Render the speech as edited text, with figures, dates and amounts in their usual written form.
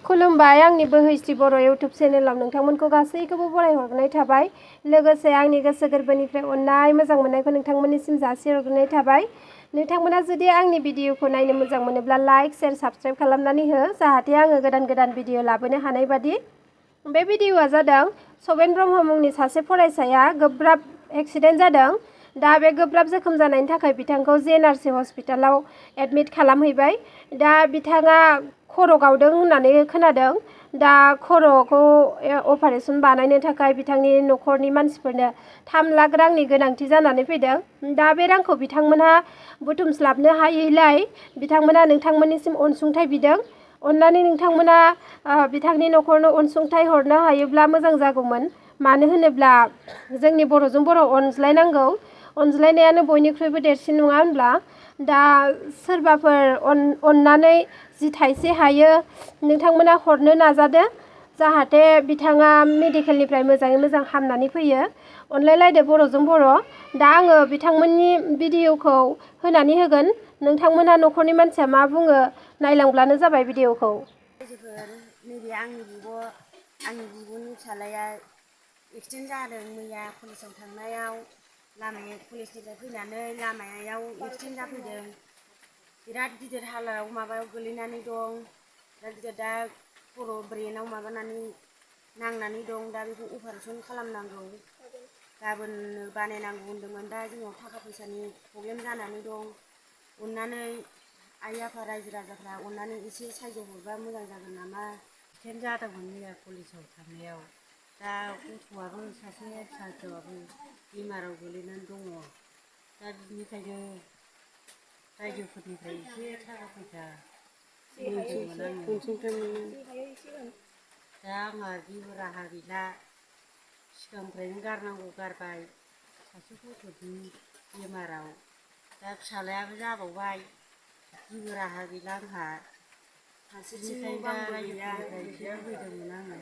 खुलुमबाय आंनि बोहैस्रि बर' इउटुब चेनेलाव नोंथांमोनखौ गासैखौबो बरायहरनाय थाबाय। लोगोसे आंनि गोसो गोरबोनिफ्राय अननाय मोजां मोननायखौ नोंथांमोननिसिम जासिहरग्रोनाय थाबाय। नोंथांमोना जुदि आंनि भिडिअखौ नायनो मोजां मोनोब्ला लाइक शेयार साबस्क्राइब खालामनानै हो, जाहाथे आङो गोदान गोदान भिडिअ लाबोनो हानाय बादि। बे भिडिअआ जादों सवेन ब्रह्म मुंनि सासे फरायसाया गोब्राब एक्सिडेन्ट जादों। दा बे गोब्राब जोखोम जानायनि थाखाय बिथांखौ जेएनआरसि हस्पिटालाव एडमिट खालामहैबाय। दा बिथाङा खर' गावदों होननानै खोनादों। दा खर'खौ अपारेसन बानायनो थाखाय बिथांनि न'खरनि मानसिफोरनो 3 लाख रांनि गोनांथि जानानै फैदों। दा बे रांखौ बिथांमोनहा बुथुमस्लाबनो हायैलाय बिथांमोना नोंथांमोननिसिम अनसुंथाइ बिदों। अन्नानै नोंथांमोना बिथांनि न'खरनो अनसुंथाइ हरनो हायोब्ला मोजां जागौमोन। मानो होनोब्ला जोंनि बर'जों बर' अनज्लायनांगौ। अनज्लायनायानो बयनिख्रुइबो देरसिन नङा होनब्ला? दा सोरबाफोर अननानै जि थाइसे हायो नोंथांमोना हरनो नाजादो, जाहाथे बिथाङा मेडिकेलनिफ्राय मोजाङै मोजां हामनानै फैयो। अनलायलायदो बर'जों बर'। दा आङो बिथांमोननि भिडिअखौ होनानै होगोन। नोंथांमोना न'खरनि मानसिया मा बुङो नायलांब्लानो जाबाय भिडिअखौ। नैबे आंनि बिब'नि फिसालाया एक्सिडेन्ट जादों मैया कलेजाव थांनायाव। कलेजनिफ्राय फैनानै लामायाव एक्सिडेन्ट जाफैदों। बिराद गिदिर हालाव माबायाव गोलैनानै दं। दा खर' ब्रेनाव नांनानै दं। दा बेखौ अपारेसन खालामनांगौ। गाबोन बानायनांगौ होन्दोंमोन। दा जोंनाव थाखा फैसानि प्रब्लेम जानानै दं। अननानै आइ आफा रायजो राजाफ्रा अननानै एसे साहाय्य हरबा मोजां जागोन नामा। एक्सिडेन्ट जादोंमोन मैया कलेजाव थांनायाव। दा गथ'आबो सासे फिसाजोआबो बेमाराव गोलैनानै दङ। दा बिनिखायनो रायजोफोरनिफ्राय एसे थाखा फैसा होदोंमोन आङो। दा आंहा जेबो राहा गैला। सिगांनिफ्रायनो गारनांगौ गारबाय सासे गथ'नि बेमाराव। दा फिसाज्लायाबो जाबावबाय। जेबो राहा गैला आंहा। फारसेथिं दा रायजोफोरनिफ्राय एसे लुबैदोंमोन आङो।